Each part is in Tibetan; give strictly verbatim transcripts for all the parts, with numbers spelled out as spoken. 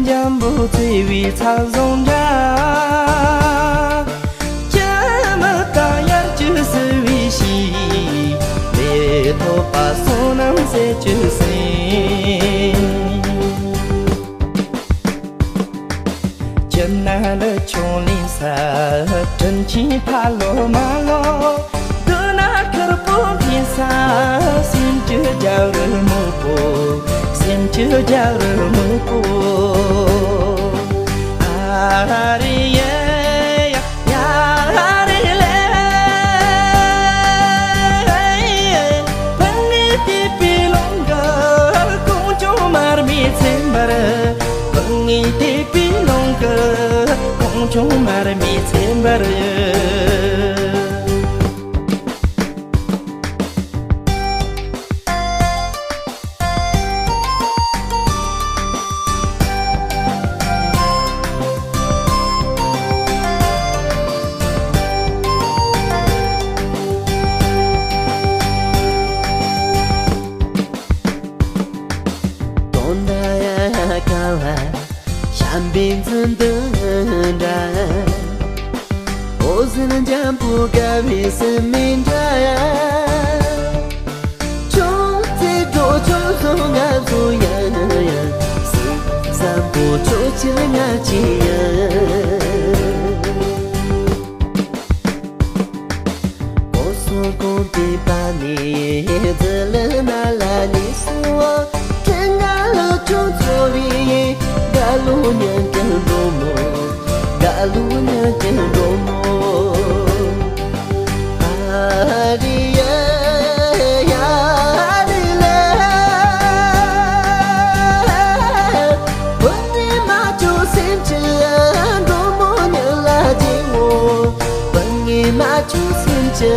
འཇམ་པོ་བརྩེ་བའི་ཚ་ཟུང་འདྲ། སྐྱེ་མི་དང་ཡར་གྱི་བསིལ་བའི་ཤིས། ལས་ཐོབ་པ་བསོད་ནམས་ཟད་ཀྱི་སེམས། ཁྱི་ན་ལུ་ཆུང་ལས་ས། དྲིན་ཆེན་ཕ་ལོ་མ་ལོ། དུ་ན་ཁུར་པོ་འཕེན་ས། སེམས་ཀྱི་རྒྱལ་རི་སྨུག་པོ། སེམས་ཀྱི་རྒྱལ་རི་སྨུག་པོ། ཨ་རི་ཡེ་ཡ་ཡ་རི་ལེ། བུང་ངི་དེད་པའི་རླུང་གིས་གངས་ལྗོངས་མར་མེ་ཚེམ་པར། བུང་ངི་དེད་པའི་རླུང་གིས་གངས་ལྗོངས་མར་མེ་ཚེམ་པར། དོན་དག་ཡ་ཡ་ག་བ། བྱམས་པའི་འཛུམ་དུ་འདྲ། འོད་ཟེར་འཇམ་པོ་དགའ་བའི་སེམས་མི་འདྲ་ཡ། ཆུང་ཚེ་འགྲོ་ཆུང་སོང་ང་ཚོ་ཡ་ཡ། སེམས་བཟང་པོ་ཆོས་ཕྱིར་ང་ཅི་ཡ། སྒོ་གསུམ་གོང་དུ་སྤར་ནས་ཟི་ལི་ན་ལ་ཉི་སོ། དྲན་ང་ལ་ཅུང་ཚོར་བའི་དགའ་ལོ་ཉན་གྱི་འགྲོ་མོ། དགའ་ལོ་ཉན་གྱི་འགྲོ་མོ། ཨ་རི་ཡ་ཡ་རི་ལེ། བུང་ངི་མ་བཅོས་སེམས་ཀྱི་འགྲོ་མོ་ཉལ་ལ་སྦྱིན་ངོ་། བུང་ངི་མ་བཅོས་སེམས་ཀྱི་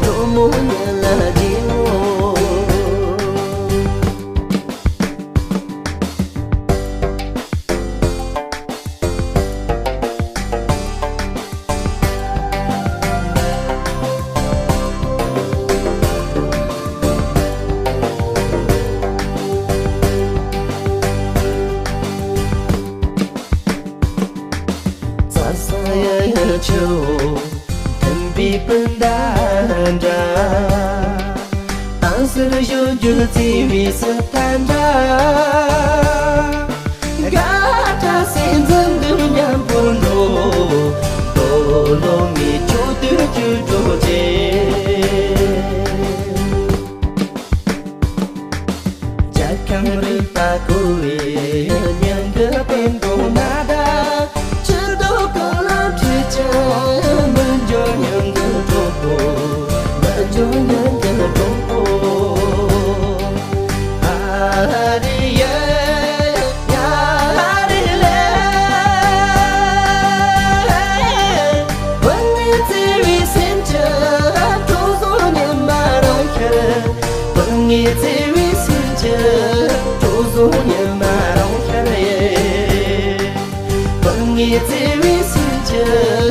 འགྲོ་མོ་ཉལ་ལ་སྦྱིན་ངོ་། རྩྭ་ས་ཡ་ཡ་ཆུ་བོ་མཐུན་པའི་སྤུན་ཟླ་འདྲ། ཨང་གསར་གཞོན་རྒྱུ་བརྩེ་བའི་སྲིད་མཐའ་འདྲ། དགའ་བྲལ་སའི་འཛུམ་དུ་མཉམ་པོར་འགྲོ། དོ་ལོ་ངའི་ཆོས་དུས་ཀྱི་འགྲོ་ཆེད། རྒྱལ་ཁམས་རིག་པ་བསྐོར་བའི་སྙིང་གི་པད་མགོ་ན་ད། ཆུ་རྡོ་ཀུན་ལ་འཁྲིད་ཀྱང་མི་འབྱོར་སྙིང་གི་གྲོགས་པོ། མི་འབྱོར་སྙིང་གི་གྲོགས་པོ། ཨ་རི་ཡ་ཡ་རི་ལེ། བུང་ངི་བརྩེ་བའི་སེམས་ཀྱི་གྲོགས་བཟང་ཉི་མ་རང་ཤར། བུང་ངི་བརྩེ་བའི་སེམས་ཀྱི་གྲོགས་བཟང་ཉི་མ་རང་ཤར། བུང་ངི་བརྩེ་བའི་སེམས་ཀྱི།